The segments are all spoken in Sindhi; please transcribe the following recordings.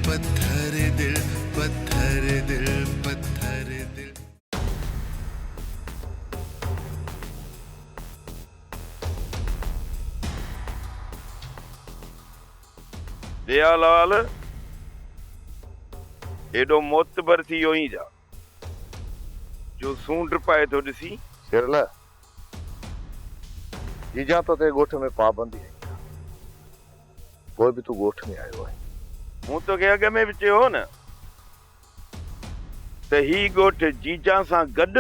پٿر دل پٿر دل پٿر دل. ديا لال، ايڏو معتبر ٿي ويو آهين ڇا، جو سونڊ پائي ٿو ڏسين؟ شيرل، جيجان تو تي ڳوٺ ۾ پابندي هنئي آ، پوء به تون ڳوٺ ۾ آيو آهين. مون توکي اڳ ۾ به چيو هو نه ته هي ڳوٺ جيجان سان گڏ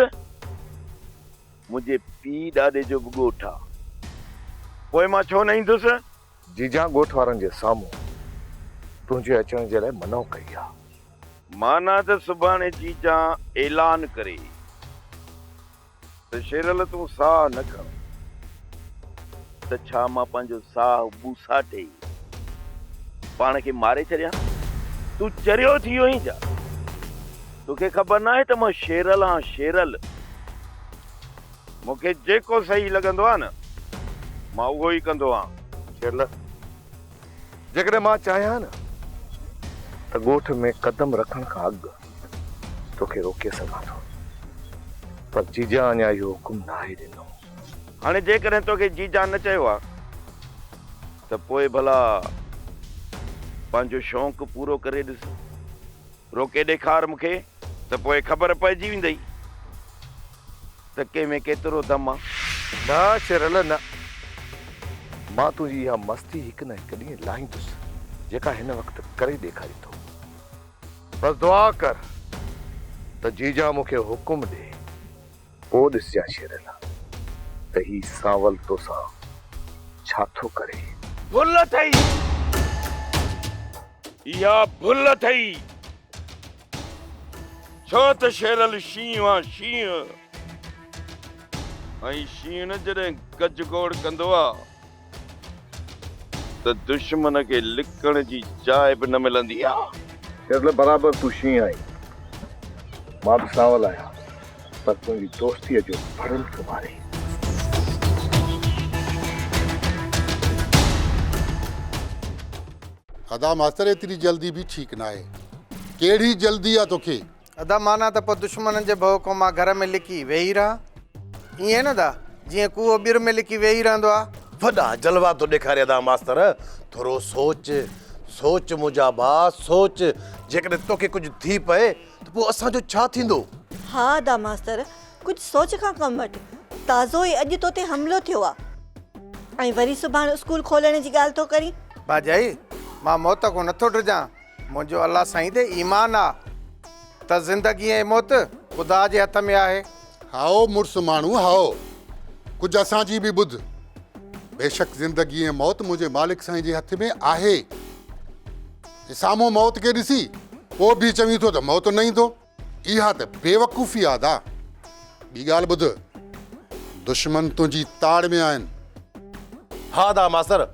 منهنجي پيء ڏاڏي جو به ڳوٺ آ، پوء مان ڇو نه ايندس؟ جيجان ڳوٺ وارن جي سامهون تنهنجي اچڻ جي لاء منع ڪئي آ. معنيٰ ته سڀاڻي جيجان اعلان ڪري ته شيرل تون ساهه نه کڻ ته ڇا مان پنهنجو ساهه ٻوساٽي پاڻ کي ماري ڇڏيان؟ تون چريو ٿي ويو آهين ڇا؟ توکي خبر ناهي ته مان شيرل آهيان شيرل. مون کي جيڪو صحيح لڳندو آهي نه مان اهو ئي ڪندو آهيان. شيرل، جيڪڏهن مان چاهيان نه ته ڳوٺ ۾ قدم رکڻ کان اڳ توکي روڪي سگهان ٿو، پر جيجان اڃا اهو حڪم ناهي ڏنو. هاڻي جيڪڏهن توکي جيجان نه چيو آهي ته پوء ڀلا پنهنجو شوق پورو ڪري ڏس. روڪي ڏيکار مون کي ته پوء خبر پئجي ويندئي ته ڪنهن ۾ ڪيترو دم آ. نه شيرل نه، مان تنهنجي اها مستي هڪ نه هڪ ڏينهن لاهيندس، جيڪا هن وقت ڪري ڏيکاريندو. بس دعا ڪر ته جيجان مون کي حڪم ڏي. پوء ڏسجان شيرل ته هي سانول توسان ڇا ٿو ڪري. ڀل اٿئي، اها ڀل اٿئي. ڇو ته شيرل شينهن آ شينهن ۽ شينهن جڏهن گجگوڙ ڪندو آ ته دشمن کي لڪڻ جي جاء به نه ملندي آ. شيرل برابر تون شينهن آهين، مان به سانول آهيان، پر تنهنجي دوستيء جو ڀرم ٿو ماري. ادا ماستر ايتري جلدي به ٺيڪ ناهي. ڪهڙي جلدي آ توکي؟ ادا معنيٰ ته پوء دشمنن جي ڀؤ کان مان گهر ۾ لڪي ويهي رهان؟ ائين نه ادا، جيئن ڪوئو ٻر ۾ لڪي ويهي رهندو آ. وڏا جلوا ٿو ڏيکاري ادا ماستر، ٿورو سوچ، سوچ منهنجا ڀاء سوچ، جيڪڏهن توکي ڪجهه ٿي پئي ته پوء اسان جو ڇا ٿيندو؟ ها ادا ماستر، ڪجهه سوچ کان ڪم وٺ، تازو ئي اڄ تو تي حملو ٿيو آ ۽ وري سڀاڻ اسڪول کولڻ جي ڳالهه ٿو ڪرين. ڀاڄائي، مان موت کان نٿو ڊڄان، منهنجو الله سائين تي ايمان آ ته زندگي ۽ موت خدا جي هٿ ۾ آهي. هائو مڙس ماڻهو هائو، ڪجهه اسان جي به ٻڌ. بيشڪ زندگي ۽ موت منهنجي مالڪ سائين جي هٿ ۾ آهي. ۽ سامهون موت کي ڏسي پوء به چوين ٿو ته موت نه ايندو. اها ته بيوقوفي آ ادا. ٻي ڳالهه ٻڌ، دشمن تنهنجي تاڙ ۾ آهن. ها ادا ماستر،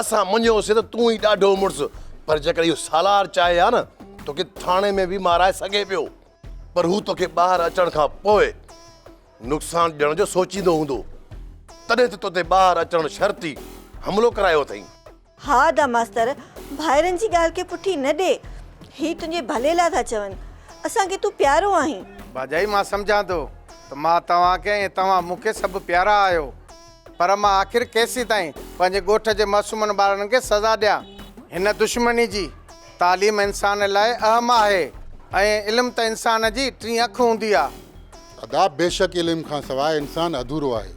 اسان مڃيوسين ته تون ئي ڏاڍو مڙس، پر جيڪڏهن اهو سالار چاهي ها نه توکي ٿاڻي ۾ به مارائي سگهي پيو، پر هو توکي ٻاهر اچڻ کان پوء نقصان ڏيڻ جو سوچيندو هوندو، تڏهن ته توتي ٻاهر اچڻ شرط ئي حملو ڪرايو اٿئين. ها ادا ماستر، ڀائرن جي ڳالهه کي پٺي نه ڏي، هي تنهنجي ڀلي لاء ٿا چون، اسان کي تون پيارو آهين. ڀاڄائي مان سمجهان ٿو ته مان توهان کي ۽ توهان مون کي سڀ پيارا آهيو، پر مان آخر ڪيسيتائين پنهنجي ڳوٺ جي معصومن ٻارڙن کي سزا ڏيان؟ هن دشمني جي تعليم انسان لاء اهم آهي ۽ علم ته انسان جي ٽين اک هوندي آ. ادا بيشڪ علم کان سواء انسان اڌورو آهي.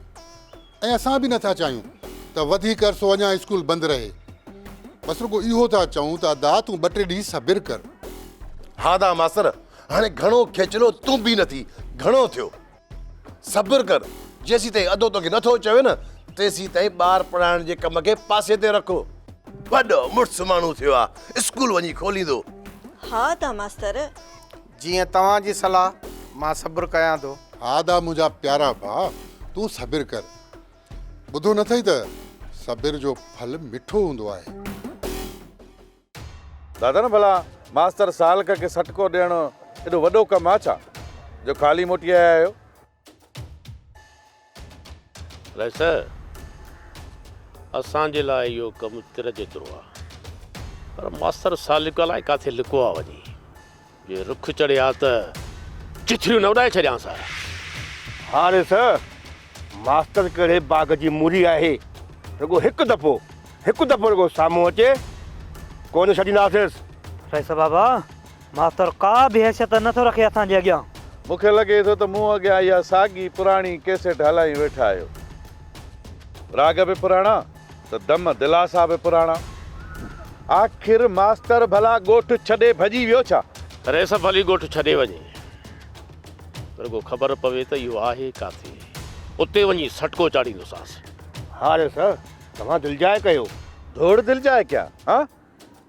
۽ اسان به نٿا چاهيون ته وڌيڪ عرصو اڃا اسڪول بند رهي. بس رڳو اهو ٿا چئون ته ادا تون ٻه ٽي ڏينهن صبر ڪر. ها ادا ماستر هاڻي گهڻو کيچلو تون به نه ٿي، گهڻو ٿيو. صبر ڪر، جيسيتائين ادو توکي نٿو چوي نه تيسيتائين ٻار پڙهائڻ جي ڪم کي پاسي تي رک. وڏو مڙس ماڻهو ٿيو آ، اسڪول وڃي کوليندو. ها ادا ماستر. جيئن توهان جي صلاح، مان صبر ڪيان ٿو. ها ادا منهنجا پيارا ڀاء تون صبر ڪر. ٻڌو نه اٿئي ته صبر جو ڦل مٺو هوندو آهي. دادا نه ڀلا ماستر سالڪ کي سٽڪو ڏيڻ ايڏو وڏو ڪم آ ڇا جو خالي موٽي آيا آهيو. رئيس، اسان جي لاء اهو ڪم تر جيترو آ. پر ماستر سالڪ الائي ڪاٿي لڪو آ وڃي. جي رک چڙهي ها ته چٿريون نه اڏائي ڇڏيانس ها. ها ريس، ماستر ڪهڙي باغ جي موري آهي، رڳو هڪ دفعو، هڪ دفعو رڳو سامهون اچي، ڪونه ڇڏينداسينس. رئيس بابا، ماستر ڪا به حيثيت نه ٿو رکي اسان جي اڳيان. مون کي لڳي ٿو ته مون اڳيان اها ساڳي پراڻي ڪيسيٽ هلائي ويٺا آهيو. راڳ به پراڻا ته دم دلاسا به پراڻا. آخر ماستر ڀلا ڳوٺ ڇڏي ڀڄي ويو ڇا؟ رئيس ڀلي ڳوٺ ڇڏي وڃي، رڳو خبر پوي ته اهو آهي ڪاٿي، اتي وڃي سٽڪو چاڙهيندوسانس. ها رئيس، توهان دلجاء ڪيو. ڌوڙ دلجاء ڪيان ها؟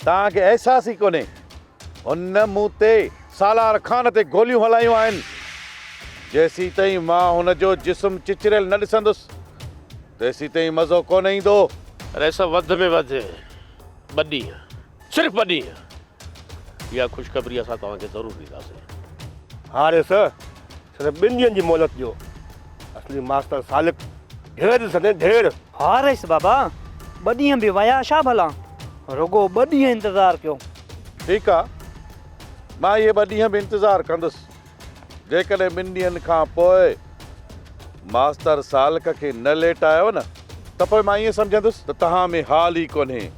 توهان کي احساس ئي ڪونهي. هن مون تي سالار خان تي گوليون هلايون آهن. جيسيتائين مان هن جو جسم چچريل نه ڏسندس، تيسيتائين مزو ڪونه ايندو. رئيس وڌ ۾ وڌ ٻه ڏينهن، صرف ٻه ڏينهن. اها خوشخبري اسان توهان کي ضرور ڏينداسين. ها رئيس، صرف ٻن ڏينهن جي مهلت ڏيو. اصلي ماستر سالڪ ڍير ڏسندين ڍير. ها رئيس بابا، ٻه ڏينهن به ويا ڇا ڀلا؟ رڳو ٻه ڏينهن انتظار ڪيو. ٺيڪ آ، مان اهي ٻه ڏينهن به انتظار ڪندس. جيڪڏهن ٻن ڏينهن کان پوء ماستر سالڪ کي نه ليٽايو نه ته پوء مان ائين سمجهندس ته توهان ۾ حال ئي ڪونهي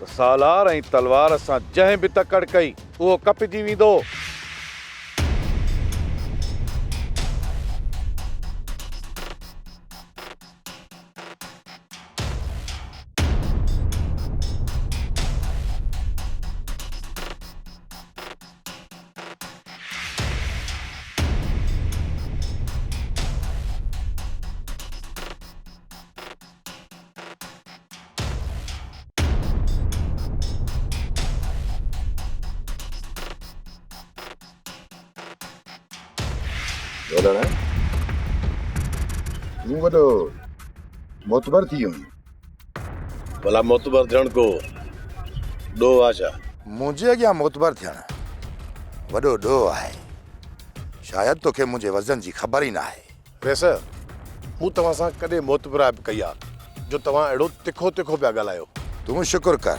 ته سالار ۽ تلوار سان جنهن به تڪڙ ڪئي اهو ڪپجي ويندو. ڍولڻ، تون وڏو معتبر ٿي ويو آهين. ڀلا معتبر ٿيڻ ڪو ڏوهه آ ڇا؟ منهنجي اڳيان معتبر ٿيڻ وڏو ڏوهه آهي. شايد توکي منهنجي وزن جي خبر ئي ناهي. رئيس، مون توهان سان ڪڏهن معتبرائپ ڪئي آ جو توهان اهڙو تکو تکو پيا ڳالهايو؟ تون شڪر ڪر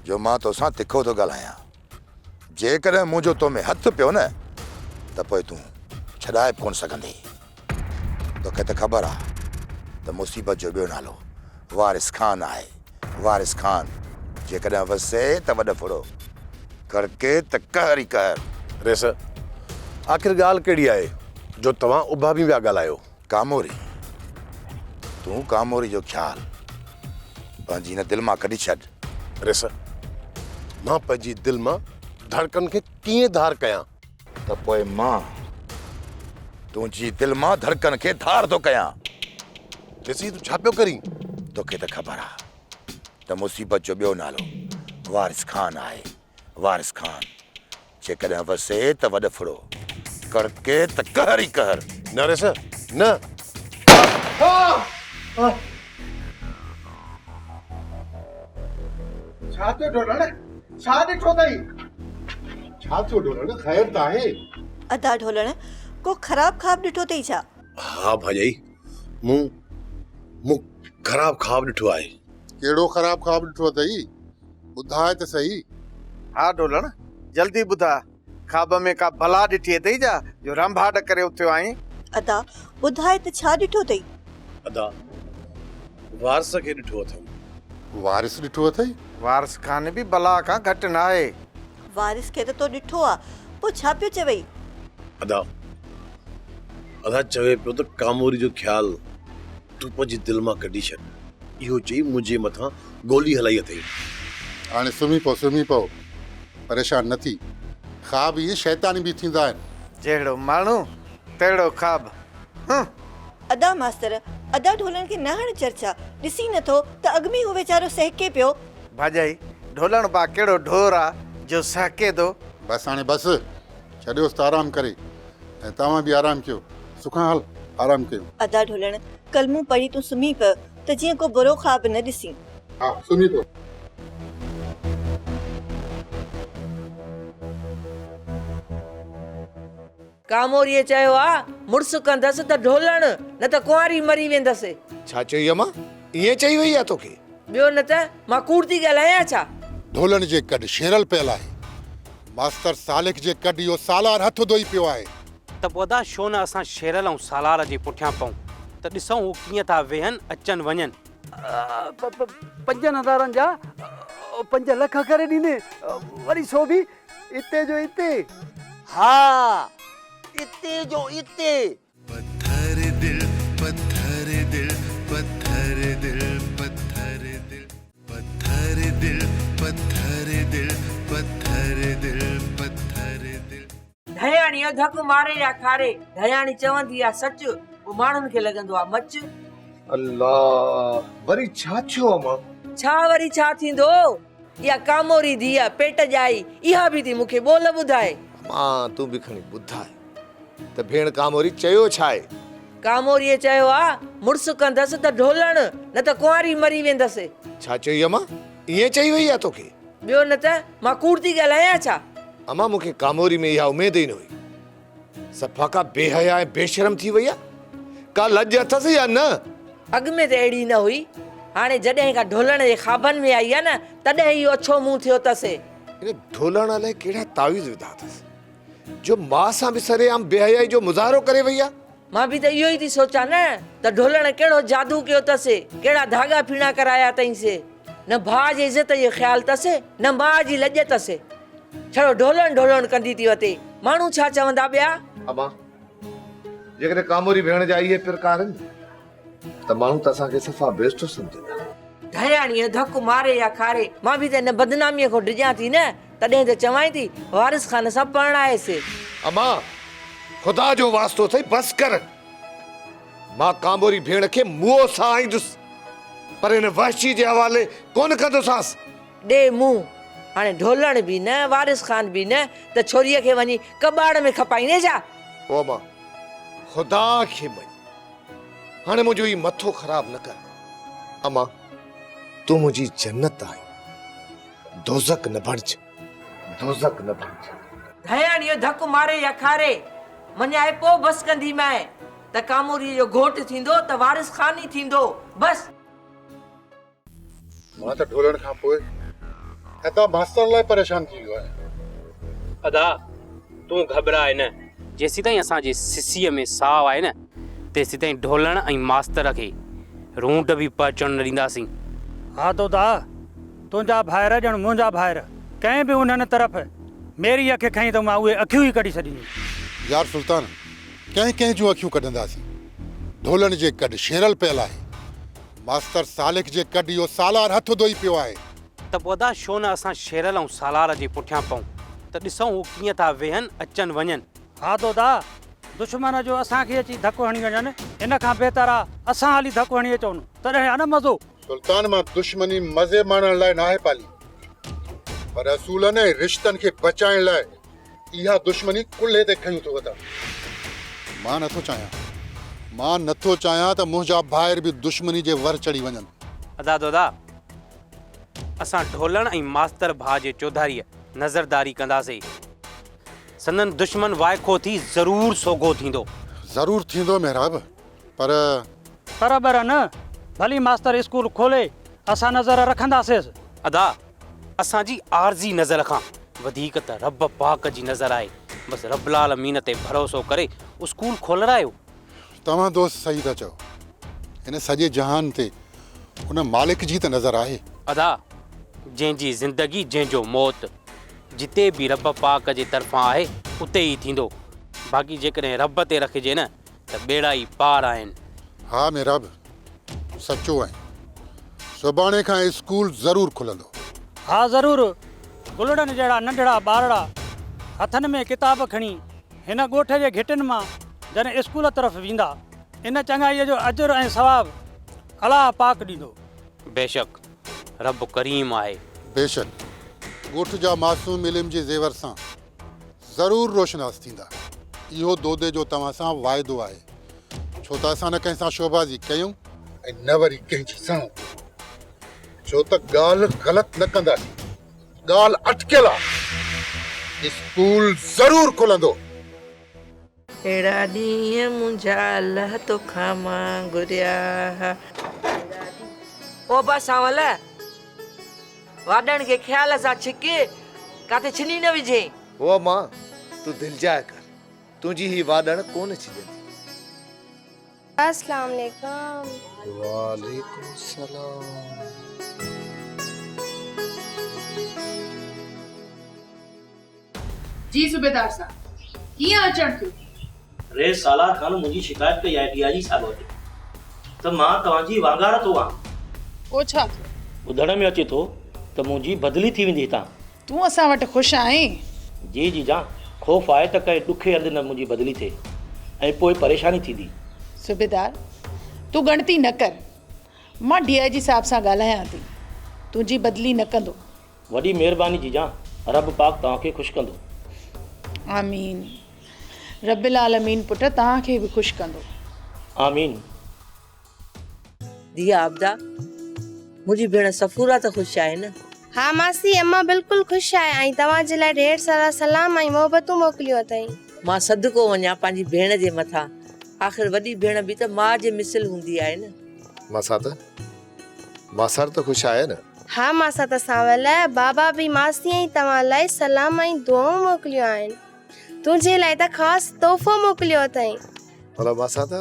جو مان توسان تکو ٿو ڳالهايان. جيڪڏهن منهنجو تو ۾ هٿ پيو نه ته پوء تون ڇڏائي به ڪونه سگهندين. توکي ته خبر آ ته مصيبت جو ٻيو نالو وارث خان آهي. وارث خان جيڪڏهن وسي ته وڏ ڦڙو، ڪڙڪي ته قهر ئي قهر. ريس، آخر ڳالهه ڪهڙي آهي جو توهان اڀامي پيا ڳالهايو؟ ڪاموري، تون ڪاموري جو خيال پنهنجي هن دل مان ڪڍي ڇڏ. ريس، مان پنهنجي دل مان ڌڙڪن کي ڪيئن ڌار ڪيان؟ ته پوء مان تنهنجي دل مان ڌڙڪن کي ڌار ٿو ڪيان. ڏسي تون ڇا پيو ڪرين؟ توکي ته خبر آ ته مصيبت جو ٻيو نالو وارث خان آهي. وارث خان جيڪڏهن وسي ته وڏ ڦڙو، ڪڙڪي ته قهر ئي قهر. نه ريس نه. ڇا ٿيو ڍولڻ؟ ڇا ڏٺو اٿئي؟ ڇا ٿيو ڍولڻ؟ خير ته آهي؟ ادا ڍولڻ، ڪو خراب خواب ڏٺو اٿئي ڇا؟ ها ڀاڄائي، مون مون خراب خواب ڏٺو آهي. ڪهڙو خراب خواب ڏٺو اٿئي؟ ٻڌاء ته سهي. ها ڍولڻ، جلدي ٻڌاء، خواب ۾ ڪا بلا ڏٺي اٿئي ڇا جو رنڀاٽ ڪري اٿيو آهين؟ ادا، ٻڌاء ته ڇا ڏٺو اٿئي؟ ادا، وارث کي ڏٺو اٿم. وارث ڏٺو اٿئي؟ وارث خان به بلا کان گهٽ ناهي. وارث کي ته تو ڏٺو آ، پوء ڇا پيو چوئي؟ ادا، ادا چوي پيو ته ڪاموري جو خيال تون پنهنجي دل مان ڪڍي ڇڏ. اهو چئي منهنجي مٿان گولي هلائي اٿئي. هاڻي سمهي پئو، سمهي پئو، پريشان نه ٿي. خواب اهي شيطاني به ٿيندا آهن. جهڙو ماڻهو تهڙو خواب. هن. ادا ماستر، ادا ڍولڻ کي نه هڻ چرچا، ڏسين نه ٿو ته اڳ ۾ ئي هو ويچارو سهڪي پيو. ڀاڄائي، ڍولڻ با ڪهڙو ڍور آ جو سهڪي ٿو. بس هاڻي بس، ڇڏيوس ته آرام ڪري ۽ توهان به آرام ڪيو. سکان هل آرام ڪيون. ادا ڍولڻ، ڪلمون پڙهي تون سمهي پئه ته جيئن ڪو برو خواب نه ڏسين. ها سمهي پئه. ڪاموريء چيو آ، مڙس ڪندس ته ڍولڻ، نه ته ڪنواري مري ويندس. ڇا چيئي امان؟ ائين چئي وئي آ توکي؟ ٻيو نه ته مان ڪوڙ ٿي ڳالهايان ڇا؟ ڍولڻ جي ڪڍ شيرل پيل آهي. ماستر سالڪ جي ڪڍ اهو سالار هٿ ڌوئي پيو آهي. ته پوء ادا ڇو نه اسان شيرل ۽ سالار جي پٺيان پئون ته ڏسون هو ڪيئن ٿا ويهن اچن وڃن. پنجن هزارن جا 5 لک ڪري ڏيندين وري سو به اتي جو اتي. ها اتي جو اتي. پٿر دل پٿر دل پٿر دل پٿر دل پٿر دل پٿر دل پٿر دل پٿر دل. ڌياڻيء ڌڪ ماري يا کاري، ڌياڻي چوندي آ سچ، پوء ماڻهن کي لڳندو آ مچ. الله وري ڇا ٿيو امان؟ ڇا وري ڇا ٿيندو، اها ڪاموري ڌيء پيٽ ڄائي، اها به ٿي مون کي ٻول ٻڌائي. امان تون به کڻي ٻڌاء ته ڀيڻ ڪاموري چيو ڇا آهي؟ ڪاموريء چيو آ، مڙس ڪندس ته ڍولڻ، نه ته ڪنواري مري ويندس. ڇا چيئي امان؟ ائين چئي وئي آ توکي؟ ٻيو نه ته مان ڪوڙ ٿي ڳالهايان ڇا؟ امان مون کي ڪاموري ۾ اها اميد ئي نه هئي. صفا ڪا بي حيا ۽ بي شرم ٿي وئي آ. ڪا لڄ اٿس يا نه؟ اڳ ۾ ته اهڙي نه هئي. هاڻي جڏهن کان ڍولڻ جي خوابن ۾ آئي آ نه، تڏهن اهو اڇو منهن ٿيو اٿس. هن ڍولڻ الائي ڪهڙا تعويذ وڌا اٿس، جو ماء سان به سرعام بي حيائي جو مظاهرو ڪري وئي آ. مان به ته اهو ئي ٿي سوچان نه ته ڍولڻ ڪهڙو جادو ڪيو اٿس، ڪهڙا ڌاڳا ڦيڻا ڪرايا اٿئينس. نه ڀاء جي عزت جو خيال اٿس، نه ماء جي لڄ اٿس. ڇڙو ڍولڻ ڍولڻ ڪندي ٿي وتي. ماڻهو ڇا چوندا ٻيا؟ امان، جيڪڏهن ڪاموري ڀيڻ جا اهي پرڪار آهن ته ماڻهو ته اسان کي صفا بيستو سمجهندا. ڌياڻيء ڌڪ ماري يا کاري، مان به ته ان بدناميء کان ڊڄان ٿي نه، تڏهن ته چوانء ٿي، وارث خان سان پرڻائيس. امان، خدا جو واسطو اٿئي، بس ڪر. مان ڪاموري ڀيڻ کي موئو سان آئيندس، پر ان وحشي جي حوالي ڪونه ڪندوسانس. ڏي منهن، هاڻي ڍولڻ به نه، وارث خان به نه، ته ڇوريء کي وڃي ڪٻاڙ ۾ کپائيندين ڇا؟ او امان، خدا کي مڃ، هاڻي منهنجو هي مٿو خراب نه ڪر. امان، تون منهنجي جنت آهين، دوزخ نه بڻج. دوزخ نه بڻج. ڌياڻيء ڌڪ ماري يا کاري، مڃائي پوء بس ڪنديمانء ته ڪاموريء جو گهوٽ ٿيندو ته وارث خان ئي ٿيندو، بس. مان ته ڍولڻ کان پوء ادا ماستر لاء پريشان ٿي ويو آهيان. ادا تون گهٻراء نه. جيسيتائين اسان جي سسيء ۾ ساهه آهي نه، تيسيتائين ڍولڻ ۽ ماستر کي رونڊ به پهچڻ نه ڏينداسين. ها دودا، تنهنجا ڀائر ڄڻ منهنجا ڀائر، ڪنهن به انهن طرف ميري اک کنئي ته مان اهي اکيون ئي ڪڍي ڇڏيندس. يار سلطان، ڪنهن ڪنهن جون اکيون ڪڍنداسين. ڍولڻ جي ڪڍ شيرل پيل آهي. ماستر سالڪ جي ڪڍ اهو سالار هٿ ڌوئي پيو آهي. ته پوء ادا ڇو نه اسان شيرل ۽ سالار جي پٺيان پئون ته ڏسون هو ڪيئن ٿا ويهن اچن وڃن. ها دودا، دشمن جو اسان کي اچي ڌڪ هڻي وڃن، ان کان بهتر آ اسان هلي ڌڪ هڻي اچون، تڏهن آ نه مزو. سلطان مان دشمني مزي ماڻڻ لاء ناهي پالي، پر اصولن ۽ رشتن کي بچائڻ لاء اها دشمني ڪلهي تي کنيون ٿو وتان. مان نٿو چاهيان، مان نٿو چاهيان ته منهنجا ڀائر به دشمني جي ور چڙهي وڃن. ادا دودا، اسان ڍولڻ ۽ ماستر ڀاء جي چوڌاريء نظرداري ڪنداسين. سندن دشمن وائکو ٿي ضرور سوگهو ٿيندو. ضرور ٿيندو محراب، پر. پر ٻر نه، ڀلي ماستر اسڪول کولي، اسان نظر رکنداسيس. ادا، اسان جي عارضي نظر کان وڌيڪ ته رب پاڪ جي نظر آهي. بس رب العالمين تي ڀروسو ڪري اسڪول کولرايو. توهان دوست صحيح ٿا چئو. هن سڄي جهان تي ان مالڪ جي ته نظر آهي. ادا، جنهن جي زندگي جنهن جو موت، جتي به رب پاڪ جي طرفان آهي، اتي ئي ٿيندو. باقي جيڪڏهن رب تي رکجي نه ته ٻيڙا ئي پار آهن. ها محراب، سچو آهين. سڀاڻي کان اسڪول ضرور کلندو. ها ضرور، گلڙن جهڙا ننڍڙا ٻارڙا هٿن ۾ ڪتاب کڻي هن ڳوٺ جي گهٽين مان جڏهن اسڪول طرف ويندا، ان چڱائيء جو اجر ۽ ثواب الله پاڪ ڏيندو. بيشڪ رب ڪريم آهي. بيشڪ ڳوٺ جا معصوم علم جي زيور سان ضرور روشناس ٿيندا. اهو دودي جو توهان سان واعدو آهي. ڇو ته اسان نه ڪنهن سان شوبازي ڪيون ۽ نه وري ڪنهن جي سهون. ڇو ته ڳالهه غلط نه ڪنداسين. ڳالهه اٽڪيل آ. اسڪول ضرور کلندو. اهڙا ڏينهن منهنجا الله توکان مان گهريا ها. او ابا سانول! واڏڻ کي خيال سان ڇڪ، ڪاٿي ڇني نه وجهين. هو امان، تون دلجاء ڪر، تنهنجي هي واڏڻ ڪونه ڇڄندي. السلام عليڪم. وعليڪم السلام. جي صوبيدار صاحب، ڪيئن اچڻ ٿيو؟ رئيس سالار خان منهنجي شڪايت ڪئي آهي ڊي I جي صاحب وٽ ته مان توهان جي وانگار ٿو آهيان. پوء ڇا ٿيو؟ ٻڌڻ ۾ اچي ٿو ته منهنجي بدلي ٿي ويندي هتان. تون اسان وٽ خوش آهين؟ جي جيجان، خوف آهي ته ڪنهن ڏکي هنڌ نه منهنجي بدلي ٿئي ۽ پوء پريشاني ٿيندي. صوبيدار، تون ڳڻتي نه ڪر. مان ڊي I جي صاحب سان ڳالهايان ٿي. تنهنجي بدلي نه ڪندو. وڏي مهرباني جيجان، رب پاڪ توهان کي خوش ڪندو. آمين. رب العالمين پٽ توهان کي به خوش ڪندو. آمين. ڌيء عابده، منهنجي ڀيڻ صفورا ته خوش آهي نه؟ ها ماسي، امان بلڪل خوش آهي ۽ توهان جي لاء ڍير سارا سلام ۽ محبتون موڪليون اٿئي. مان صدقو وڃان پنهنجي ڀيڻ جي مٿان، آخر وڏي ڀيڻ به ته ماء جي مثل هوندي آهي نه. ماسات، ماسار ته خوش آهي نه؟ ها ماسات سانول، بابا به ماسي ۽ توهان لاء سلام ۽ دعائون موڪليون آهن. تنهنجي لاء ته خاص تحفو موڪليو اٿئي. ڀلا ماسات،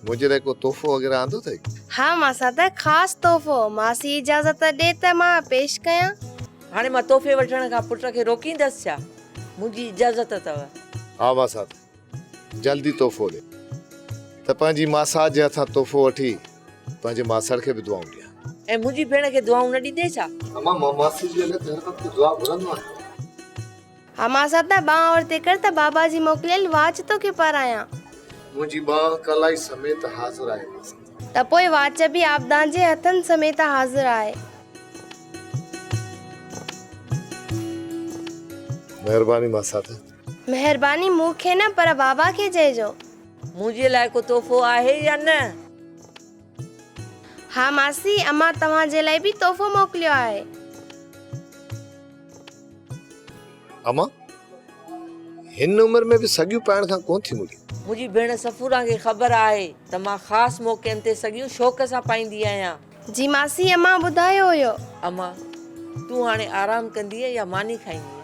منهنجي لاء ڪو تحفو وغيره آندو اٿئي؟ ها ماسات، خاص تحفو. ماسي اجازت ڏي ته مان پيش ڪيان. هاڻي مان تحفي وٺڻ کان پٽ کي روڪيندس ڇا؟ منهنجي اجازت اٿو. ها ماسات، جلدي تحفو ڏي ته پنهنجي ماسات جي هٿان تحفو وٺي پنهنجي ماسڙ کي به دعائون ڏيان. ۽ منهنجي ڀيڻ کي دعائون نه ڏيندين ڇا؟ امان، مان ماسي جي لاء ته هر وقت دعا گهرندو آهيان. ها ماسات، ٻانهن اورتي ڪر ته بابا جي موڪليل واچ توکي پارايان. منهنجي ٻانهن ڪلائي سميت حاضر آهي ماسات. ته پوء واچ به عابدان جي هٿن سميت حاضر آهي. مهرباني ماسات. مهرباني مون کي نه پر بابا کي چئجو. منهنجي لاء ڪو تحفو آهي يا نه؟ ها ماسي، امان توهان جي لاء به تحفو موڪليو آهي. امان، هن عمر ۾ به سڳيون پائڻ کان ڪونه ٿي مڙين. منهنجي ڀيڻ صفوران کي خبر آهي ته مان خاص موقعن تي سڳيون شوق سان پائيندي آهيان. جي ماسي، امان ٻڌايو هيو. امان، تون هاڻي آرام ڪندينء يا ماني کائيندينء؟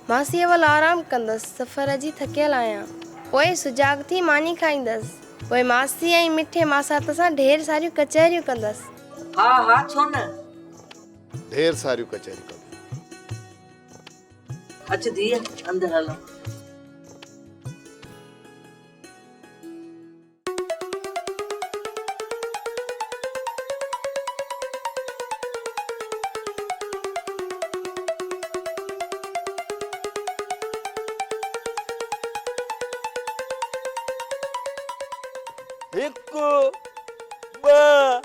ماسي اول آرام ڪندس، سفر جي ٿڪيل آهيان. پوء سجاڳ ٿي ماني کائيندس. پوء ماسي ۽ مٺي ماسات سان ڍير ساريون ڪچهريون ڪندس. ها ها ڇو نه. ڍير ساريون ڪچهريون ڪبيون. اچ ڌيء اندر هلون. هڪ، ٻه.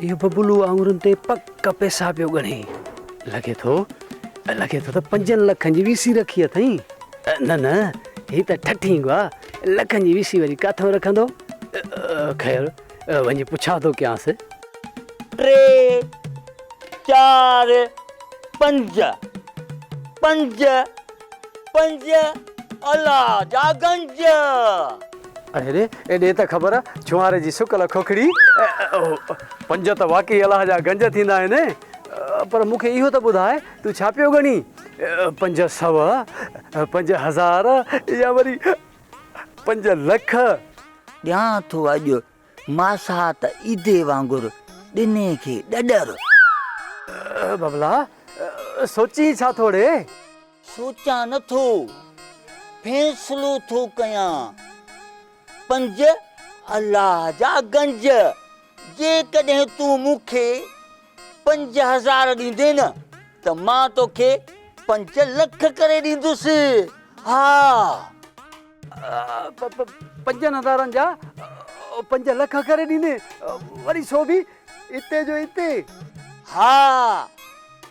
اهو ببلو آڱرين تي پڪ پئسا پيو ڳڻي. لڳي ٿو، لڳي ٿو ته پنجن لکن جي ويسي رکي اٿئين. نه نه، هي ته ٺٺينگ آ، لکن جي ويسي وري ڪاٿئون رکندو؟ خير، وڃي پڇا ٿو ڪيانس. ٽي، چار، پنج، پنج، پنج، الله جا گنج. اڙي ري، ڏي ته خبر، ڇوهاري جي سڪل کوکڙي. پنج ته واقعي الله جا گنج ٿيندا آهن. پر مون کي اهو ته ٻڌاء، تون ڇا پيو ڳڻين؟ 500، 5000 يا وري 5 لک؟ ڏيان ٿو اڄ ماسات عيدي وانگر ڏني کي ڏڏر. ببلا، سوچين ڇا ٿو ڙي؟ سوچان نه ٿو، فيصلو ٿو ڪيان. پنج الله جا گنج، جيڪڏهن تون مون کي 5000 ڏيندين نه ته مان توکي 5 لک ڪري ڏيندس. ها. پنجن هزارن جا 5 لک ڪري ڏيندين، وري سو به اتي جو اتي. ها،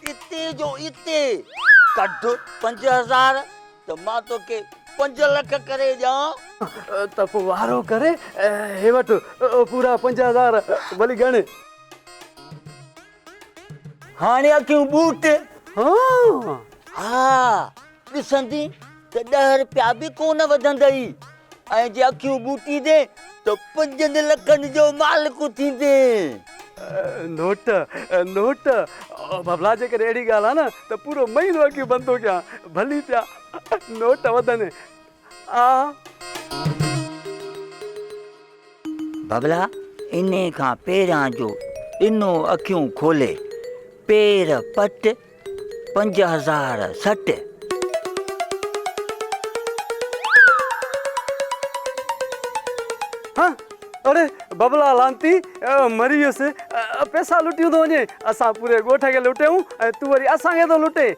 اتي جو اتي. ڪڍ 5000 ته مان توکي 5 لک ڪري ڏيان. ته پوء وارو ڪري هي وٺ پورا 5000، ڀلي ڳڻ. هاڻي اکيون ٻوٽ. ها، ڏسندين ته 10 رپيا به ڪونه وڌندئي ۽ جي اکيون ٻوٽيندين ته 5 لکن جو مالڪ ٿيندين. نوٽ نوٽ ببلا جيڪڏهن اهڙي ڳالهه آ نه ته پورو مهينو اکيون بند ٿو ڪيان ڀلي پيا نوٽ وڌن آ. ببلا انهي کان پهريان جو ڏنو اکيون کولي پير پٽ 5000 سٽ. ها اڙي ببلا لعنتي مري ويس پئسا لٽيون ٿو وڃين اسان پوري ڳوٺ کي لٽيون ۽ تون وري اسان کي ٿو لٽين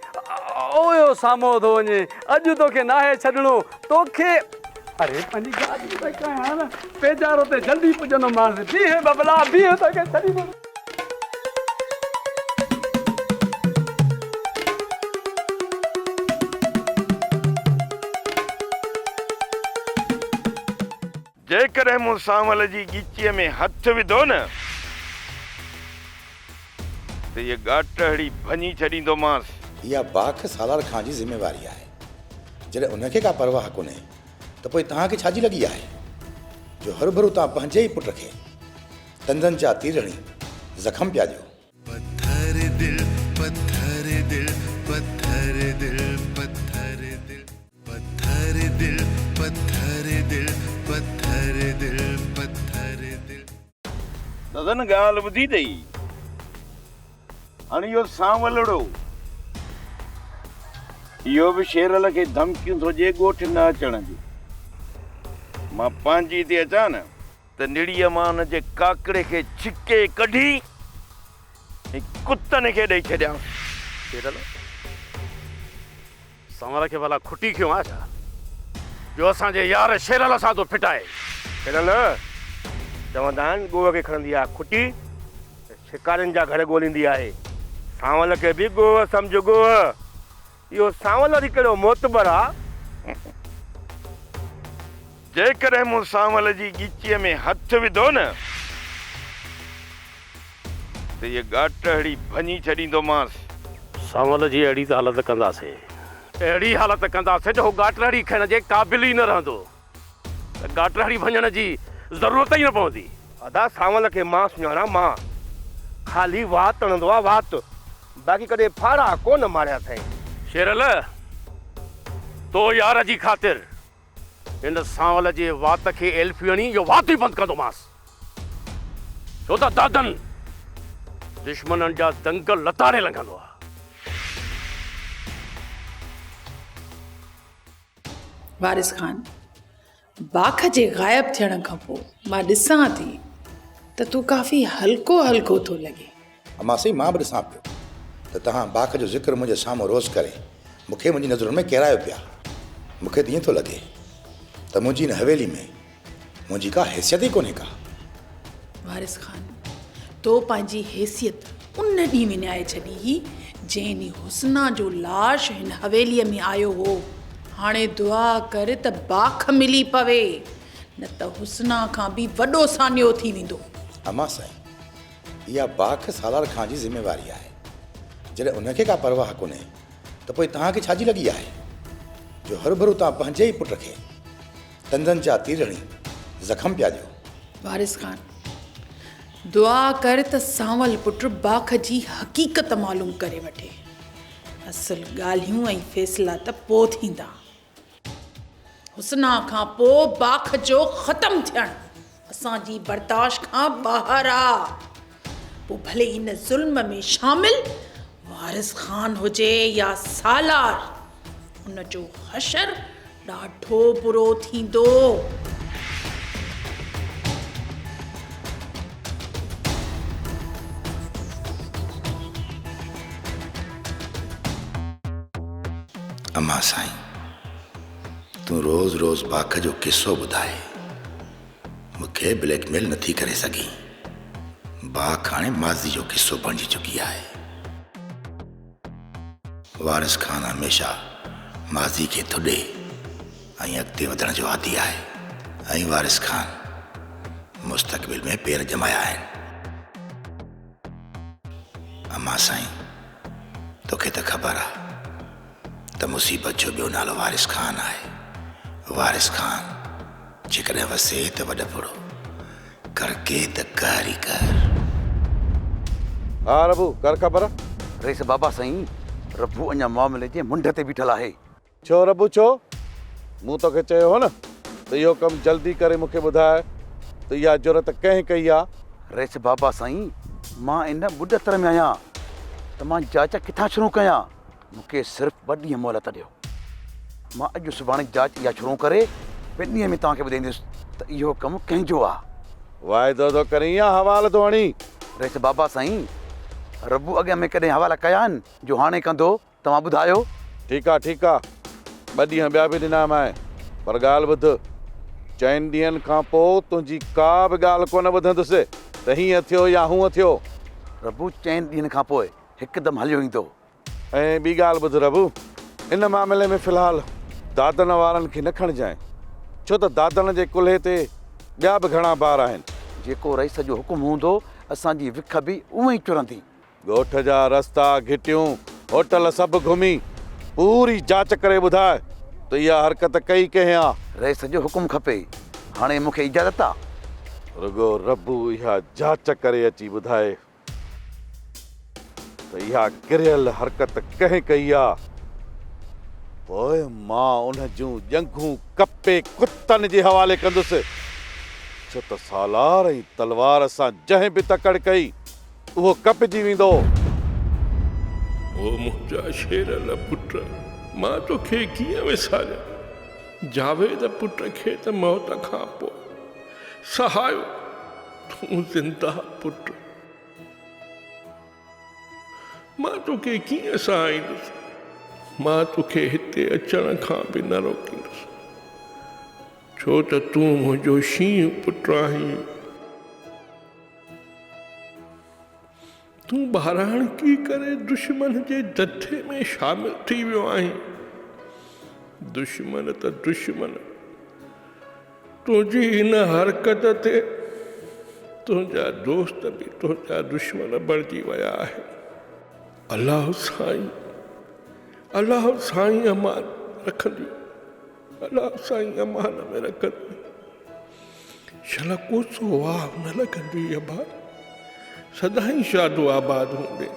اويو سامهون ٿو وڃي اڄ توکي ناهي ڇڏڻو توکي اڙي پنهنجي گاڏي ته ڪاهيان نه پيجارو تي جلدي پڄندومانس بيهه ببلا بيهه توکي ڇڏيندس. جيڪڏهن مون سانول جي ڳچيء ۾ هٿ وڌو نه ته هيء ڳاٽهڙي ڀڃي ڇڏيندومانس. اها باک سالار خان جي ذميواري آهي. جڏهن ان کي ڪا پرواهه ڪونهي ته پوء توهان کي ڇا جي لڳي آهي جو هروڀرو توهان پنهنجي ئي پٽ کي تندن جا تير هڻي زخم پيا ڏيو. پٿر دل پٿر دل پٿر دل پٿر دل پٿر دل پٿر دل پٿر دل پٿر دل. دادن ڳالهه ٻڌي اٿئي. هاڻي اهو سانولڙو اهو به شيرل کي ڌمڪيون ٿو ڏئي ڳوٺ نه اچڻ جون. مان پنهنجي تي اچان نه ته نڙيء مان ان جي ڪاڪڙي کي ڇڪي ڪڍي ۽ ڪتن کي ڏئي ڇڏيانس. شيرل، سانول کي ڀلا کٽي کنيو آهي ڇا، جو اسان جي يار شيرل سان ٿو ڦٽائي. شيرل، چوندا آهن ڳوهه کي کڻندي آهي کٽي ته شڪارين جا گهر ڳوليندي آهي. سانول کي به ڳوهه سمجهه ڳوهه. اهو سانول وري ڪهڙو معتبر آ. جيڪڏهن مون سانول جي ڳچيء ۾ هٿ وڌو نه ته هيء ڳاٽهڙي ڀڃي ڇڏيندومانس. سانول جي اهڙي ته حالت ڪنداسين، اهڙي حالت ڪنداسين جو هو ڳاٽهڙي کڻڻ جي قابل ئي نه رهندو ته ڳاٽهڙي ڀڃڻ جي ضرورت ئي نه پوندي. ادا سانول کي مان سڃاڻان مان. خالي وات هڻندو آ وات. باقي ڪڏهن ڦاڙها ڪونه ماريا اٿائين. شيرل، تو يار جي خاطر هن سانول جي وات کي ايلفي هڻي اهو وات ئي بند ڪندومانس. ڇو ته دادن دشمنن جا دنگ لتاڙي لنگهندو آ. وارث خان، باک جي غائب ٿيڻ کان پوء مان ڏسان ٿي ته تون ڪافي هلڪو هلڪو ٿو لڳين. امان سائين مان به ڏسان پيو ته توهان باک جو ذڪر منهنجي سامهون روز ڪري مون کي منهنجي نظرن ۾ ڪيرايو پيا. مون کي ته ائين ٿو لڳي ته منهنجي هن حويلي ۾ منهنجي ڪا حيثيت ئي ڪونهي ڪا. وارث خان، تو پنهنجي حيثيت ان ڏينهن وڃائي ڇڏي هئي جنهن ڏينهن حسنا جو لاش هن حويليء ۾ آيو هو. هاڻي دعا ڪر ته باک ملي پوي، نه ته حسنا کان به وڏو سانحو ٿي ويندو. امان سائين، اها باک سالار خان جي ذميواري آهي. جڏهن ان کي ڪا پرواهه ڪونهي ته پوء توهان کي ڇا جي لڳي آهي جو هروڀرو توهان پنهنجي ئي پٽ کي تندن جا تير هڻي زخم پيا ڏيو. وارث خان، دعا ڪر ته سانول پٽ باک جي حقيقت معلوم ڪري وٺي. اصل ڳالهيون ۽ فيصلا ته پوء ٿيندا. حسنا کان پوء باک جو ختم ٿيڻ اسان جي برداشت کان ٻاهر آ. پوء ڀلي ان ظلم ۾ شامل وارث خان هجي يا سالار، ان جو حشر ڏاڍو برو ٿيندو. امان سائين تون روز روز باک جو قصو ٻڌائي مون کي بليڪ ميل نٿي ڪري سگهين. باک هاڻي ماضي جو قصو بڻجي چڪي آهي. وارث خان هميشه ماضي کي ٿڏي ۽ اڳتي وڌڻ جو عادي آهي ۽ وارث خان مستقبل ۾ پير ڄمايا آهن. امان سائين توکي ته خبر آ ته مصيبت جو ٻيو نالو وارث خان آهي. وارث خان جيڪڏهن وسي ته وڏ ڦڙو، ڪڙڪي ته قهر ئي قهر. ها ربو، ڪر خبر. رئيس بابا سائين، ربو اڃا معاملي جي منڍ تي بيٺل آهي. ڇو ربو ڇو؟ مون توکي چيو هو نه ته اهو ڪم جلدي ڪري مون کي ٻڌاء ته اها جرئت ڪنهن ڪئي آ؟ رئيس بابا سائين، مان ان ٻڏتر ۾ آهيان ته مان جاچ ڪٿان شروع ڪيان؟ مون کي صرف ٻه ڏينهن مهلت ڏيو. مان اڄ سڀاڻي جاچ اها شروع ڪري ٻن ڏينهن ۾ توهان کي ٻڌائيندس ته اهو ڪم ڪنهن جو آ. واعدو ٿو ڪرين يا حوال ٿو هڻين؟ رئيس بابا سائين، ربو اڳ ۾ ڪڏهن حوالا ڪيا آهن جو هاڻي ڪندو؟ توهان ٻڌايو؟ ٺيڪ آ ٺيڪ آ، ٻه ڏينهن ٻيا به ڏنامانء، پر ڳالهه ٻڌ، چئن ڏينهن کان پوء تنهنجي ڪا به ڳالهه ڪونه ٻڌندس ته هيئن ٿيو يا هونئن ٿيو. ربو چئن ڏينهن کان پوء هڪدم هليو ايندو. ۽ ٻي ڳالهه ٻڌ ربو، ان معاملي ۾ في الحال دادن وارن کي نه کڻجانء، ڇو ته دادن جي ڪلهي تي ٻيا به گهڻا بار آهن. جيڪو رئيس جو حڪم هوندو، اسان جي وک به اونئين ئي چرندي. ڳوٺ جا رستا، گهٽيون، هوٽل سڀ گهمي پوري جاچ ڪري ٻڌاء ته اها حرڪت ڪئي ڪنهن آ؟ رئيس جو حڪم کپي، هاڻي مون کي اجازت آ؟ رڳو ربو اها جاچ ڪري اچي ٻڌائي ته اها ڪريل حرڪت ڪنهن ڪئي آ؟ پوء مان ان جون ڄنگهون ڪپي ڪتن جي حوالي ڪندس، ڇو ته سالار ۽ تلوار سان جنهن به تڪڙ ڪئي، اهو ڪپجي ويندو. او منهنجا شيرل پٽ، مان توکي ڪيئن وساريان؟ جاويد پٽ کي ته موت کان پوء سهايو، تون زنده پٽ، مان توکي ڪيئن سهائيندس؟ مان توکي هتي اچڻ کان به نه روڪيندس، ڇو ته تون منهنجو شينهن پٽ آهين. تون ٻاراڻڪي ڪري دشمن جي جٿي ۾ شامل ٿي ويو آهين. دشمن ته دشمن، تنهنجي ان حرڪت تي تنهنجا دوست به تنهنجا دشمن بڻجي ويا آهن. الله سائين، الله سائين امان رکندي. الله سائين امان ۾ رکندي. شل ڪوسو واء نه لڳندي ابا، سدائين شاد و آباد هوندين.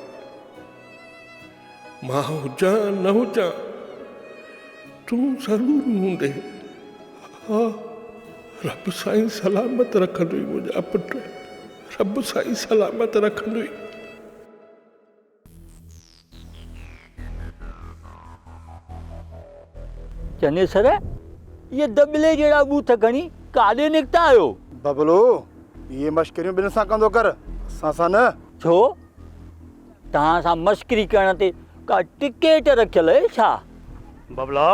مان هجان نه هجان، تون ضرور هوندين. ها، رب سائين سلامت رکندوئي منهنجا پٽ، رب سائين سلامت رکندوئي. چنيسر، اهي دٻلي جهڙا ٻوٿ کڻي ڪاڏي نڪتا آهيو؟ ببلو، اهي مشڪريون ٻين سان ڪندو ڪر، اسان سان نه. ڇو؟ توهان سان مشڪري ڪرڻ تي ڪا ٽڪيٽ رکيل اهي ڇا؟ ببلا،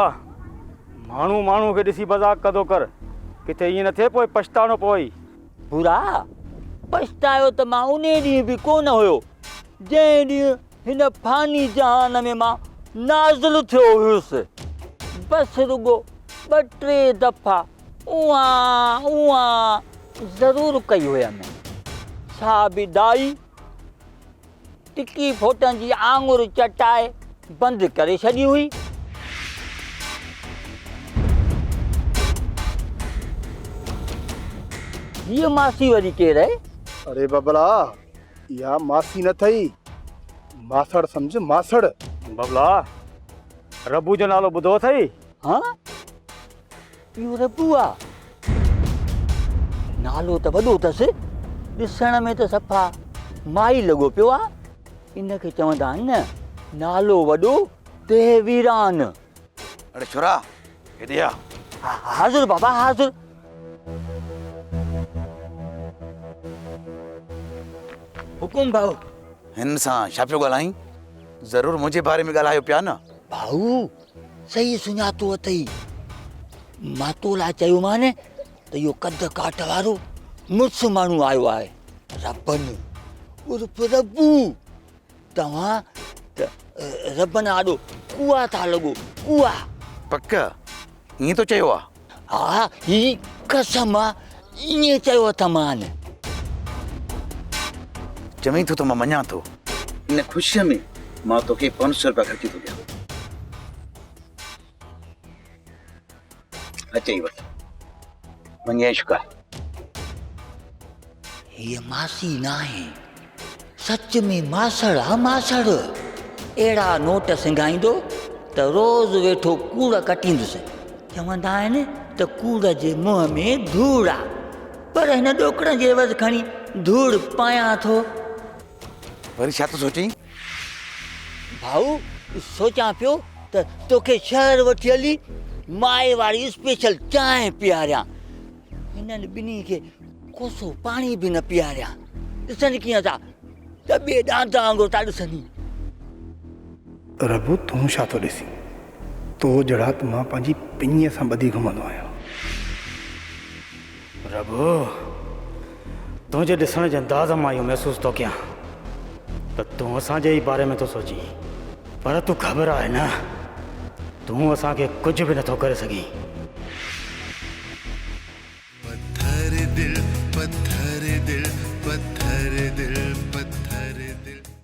ماڻهو ماڻهوء کي ڏسي مذاق ڪندو ڪر، ڪٿي ائين نه ٿئي پوء پڇتاڻو پوئي. ڀورا، پڇتايو ته مان انهي ڏينهن به ڪونه هيو، جنهن ڏينهن هن فاني جهان ۾ مان نازل ٿيو هيس. بس رڳو ٻه ٽي دفعا اونهان اونهان ضرور ڪئي هيم. سا به ڏائي ٽڪي ڦوٽن جي آڱر چٽائي بند ڪري ڇڏي هئي. هيء ماسي وري ڪير اهي؟ اڙي ببلا! اها ماسي نه اٿئي، ماسڙ سمجهه ماسڙ. ببلا! ربو جو نالو ٻڌو اٿئي؟ ها؟ اهو ربو آ. نالو ته وڏو اٿس، ڏسڻ ۾ ته صفا مائي لڳو پيو آ. ان کي چوندا آهن نه، نالو وڏو ديهه ويران. اڙي ڇورا هيڏي آ. حاضر بابا حاضر. حڪم ڀائو. هن سان ڇا پيو ڳالهائين؟ ضرور منهنجي باري ۾ ڳالهايو پيا نه. ڀائو صحيح سڃاتو اٿئي. مان تو لاء چيومان ته اهو قد ڪاٺ وارو مڙس ماڻهو آيو آهي. ربن عرف ربو. توهان ته ربن آڏو ڪوئا ٿا لڳو، ڪوئا. پڪ ائين تو چيو آ؟ ها هي قسم آ ائين چيو اٿمان. چوين ٿو ته مان مڃان ٿو. ان خوشيء ۾ مان توکي 500 رپيا خرچي ٿو ڏيان. اچ ئي وٺ. وڃ عيش ڪر. هيء ماسي ناهي. سچ ۾ ماسڙ آ ماسڙ. اهڙا نوٽ سنگهائيندو ته روز ويٺو ڪوڙ ڪٽيندس. چوندا آهن ته ڪوڙ جي منهن ۾ ڌوڙ آ. پر هن ڏوڪڙن جي عيوض کڻي ڌوڙ پايان ٿو. وري ڇا ٿو سوچين؟ ڀائو، سوچان پيو ته توکي شهر وٺي هلي مائي واري اسپيشل چانهه پياريان. هنن ٻنهي کي ڪوسو پاڻي به نه پياريان. ڏسن ڪيئن ٿا، دٻي ڏاند وانگر ٿا ڏسن. ربو تون ڇا ٿو ڏسين؟ تو جهڙا ته مان پنهنجي پڃيء سان ٻڌي گهمندو آهيان. ربو، تنهنجي ڏسڻ جي انداز مان اهو محسوس ٿو ڪيان ته تون اسان جي ئي باري ۾ ٿو سوچين، پر تون گهٻراء نه، تون اسان کي ڪجهه به نٿو ڪري سگهين. پٿر دل پٿر دل پٿر دل.